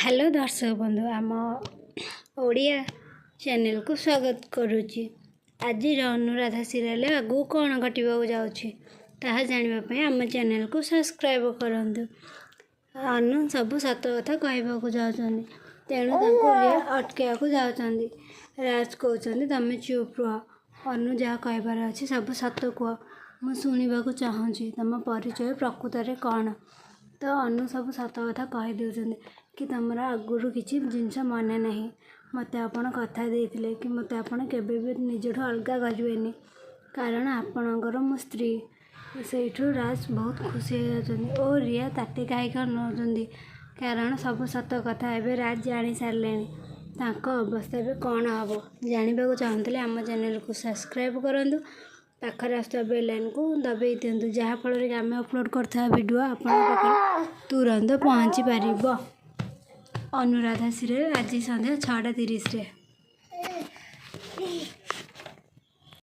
Hello ଦର୍ଶକ ବନ୍ଧୁ, ଆମ ଓଡ଼ିଆ ଚ୍ୟାନେଲକୁ ସ୍ୱାଗତ କରୁଛି। ଆଜିର ଅନୁରାଧା ସିରିଏଲ୍ ଆଗକୁ କ'ଣ ଘଟିବାକୁ ଯାଉଛି ତାହା ଜାଣିବା ପାଇଁ ଆମ ଚ୍ୟାନେଲକୁ ସବସ୍କ୍ରାଇବ୍ କରନ୍ତୁ। ଅନୁ ସବୁ ସତ କଥା କହିବାକୁ ଯାଉଛନ୍ତି, ତେଣୁ ତାଙ୍କୁ ରିୟା ଅଟକାଇବାକୁ ଯାଉଛନ୍ତି। ରାଜ କହୁଛନ୍ତି, ତମେ ଚୁପ୍ ରୁହ। ଅନୁ ଯାହା କହିବାର ଅଛି ସବୁ ସତ କୁହ, ମୁଁ ଶୁଣିବାକୁ ଚାହୁଁଛି ତମ ପରିଚୟ ପ୍ରକୃତରେ କ'ଣ? ତ ଅନୁ ସବୁ ସତ କଥା କହିଦେଉଛନ୍ତି କି ତମର ଆଗରୁ କିଛି ଜିନିଷ ମନେ ନାହିଁ, ମୋତେ ଆପଣ କଥା ଦେଇଥିଲେ କି ମୋତେ ଆପଣ କେବେ ବି ନିଜଠୁ ଅଲଗା କରିବେନି, କାରଣ ଆପଣଙ୍କର ମୁଁ ସ୍ତ୍ରୀ। ସେଇଠୁ ରାଜ ବହୁତ ଖୁସି ହେଇଯାଉଛନ୍ତି ଓ ରିୟା ତାଟି ଖାଇକି ଅନଉଛନ୍ତି, କାରଣ ସବୁ ସତ କଥା ଏବେ ରାଜ ଜାଣି ସାରିଲେଣି। ତାଙ୍କ ଅବସ୍ଥା ଏବେ କ'ଣ ହେବ ଜାଣିବାକୁ ଚାହୁଁଥିଲେ ଆମ ଚ୍ୟାନେଲକୁ ସବସ୍କ୍ରାଇବ୍ କରନ୍ତୁ, ପାଖରେ ଆସୁଥିବା ବେଲ୍ ଆଇକନ୍କୁ ଦବାଇ ଦିଅନ୍ତୁ, ଯାହାଫଳରେ କି ଆମେ ଅପଲୋଡ଼ କରୁଥିବା ଭିଡ଼ିଓ ଆପଣଙ୍କ ପାଖରେ ତୁରନ୍ତ ପହଞ୍ଚି ପାରିବ। ଅନୁରାଧା ସିରିଏଲ୍ ଆଜି ସନ୍ଧ୍ୟା 6:30ରେ।